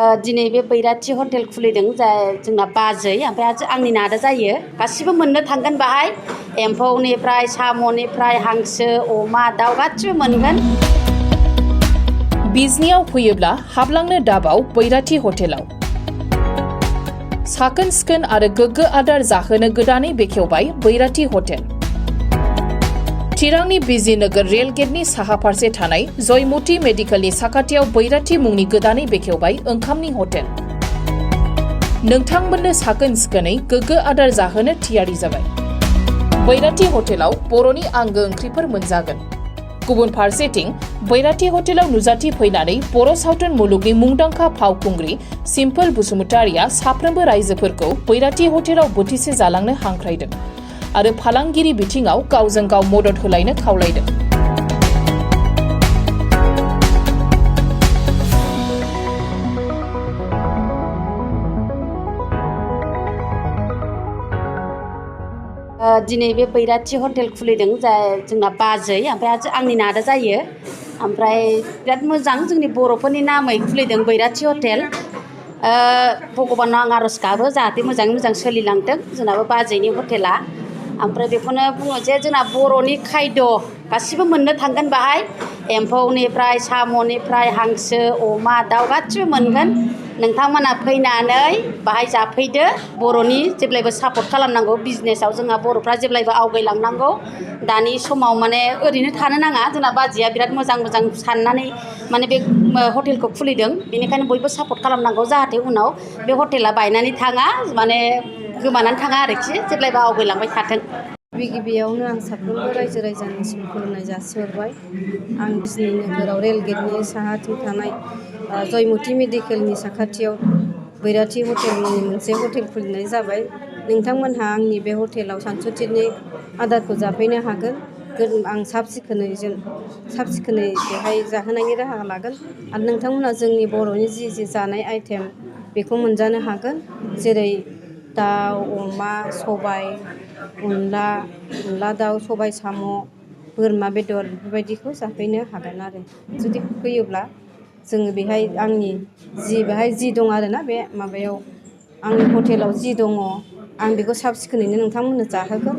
दिनै बे बैराथि हटेल खुलिदों जोंना बाजै ओमफ्राय आंनि नादा जायो गासिबो मोननो थांगोन बाहाय एम्फौनिफ्राय साम'निफ्राय हांसो अमा दाउ गासिबो मोनगोन। बिजनियाव फैयोब्ला हाबलांनो दाबाव बैराथि हटेलाव साखोन सिखोन आरो गोग्गो आदार जाहोनो गोदानै बेखेवबाय बैराथि हटेल। चिरांनि बिजिनगर रेल गेटनि साहा फारसे थानाय जयमती मेडिकेलनि साखाथियाव बैराथि मुंनि गोदानै बेखेवबाय ओंखामनि हटेल। नोंथांमोननो साखोन सिखोनै गोग्गो आदार जाहोनो थियारि जाबाय। बैराथि हटेलाव बर'नि आंगो ओंख्रिफोर मोनजागोन। गुबुन फारसेथिं बैराथि हटेलाव नुजाथि फैनानै बर' सावथुन मुलुगनि मुंदांखा फावखुंग्रि सिम्पोल बसुमतारिया साफ्रोमबो राइजोफोरखौ बैराथि हटेलाव बोथिसे जालांनो हांख्रायदों आरो फालांगिरि बिथिङाव गावजों गाव मदद होलायनो खावलायदों। दिनै बे बैराथि हटेल खुलिदों जोंना बाजै ओमफ्राय आंनि नादा जायो ओमफ्राय बिराद मोजां जोंनि बर'फोरनि नामै खुलिदों बैराथि हटेल। भगबानाव आं आर'ज गाबो जाहाथे मोजाङै मोजां सोलिलांथों जोंनाबो बाजैनि हटेला। ओमफ्राय बेखौनो बुङो जे जोंना बर'नि खायद' गासिबो मोननो थांगोन बाहाय एम्फौनिफ्राय साम'निफ्राय हांसो अमा दाउ गासिबो मोनगोन। नोंथांमोना फैनानै बाहाय जाफैदो। बर'नि जेब्लायबो सापर्ट खालामनांगौ बिजनेसाव जोंहा बर'फ्रा जेब्लायबो आवगायलांनांगौ। दानि समाव माने ओरैनो थानो नाङा जोंना बाजैया बिराद मोजां मोजां साननानै माने बे हटेलखौ खुलिदों बेनिखायनो बयबो सापर्ट खालामनांगौ जाहाथे उनाव बे हटेला बायनानै थाङा माने गोमानानै थाङा आरोखि जेब्लायबो आवगायलांबाय थाथों। गिबियावनो आं साफ्रोमबो रायजो राजानिसिम खुलुमनाय जासिहरबाय। आं बिजनि नोगोराव रेल गेटनि साहाथिं थानाय जयमती मेडिकेलनि साखाथियाव बैराथि हटेल मुंनि मोनसे हटेल खुलिनाय जाबाय। नोंथांमोनहा आंनि बे हटेलाव सानसुथिरनि आदारखौ जाफैनो हागोन। आं साब सिखोनै बेहाय जाहोनायनि राहा लागोन आरो नोंथांमोनहा जोंनि बर'नि जि जानाय आइटेम बेखौ मोनजानो हागोन। जेरै दाउ अमा सबाय अनला दाउ सबाय साम' बोरमा बेदर बेफोरबायदिखौ जाफैनो हागोन आरो जुदि फैयोब्ला जोङो बेहाय आंनि बेहाय जि दं आरोना बे माबायाव आंनि हटेलाव जि दङ आं बेखौ साब सिखोनैनो नोंथांमोननो जाहोगोन।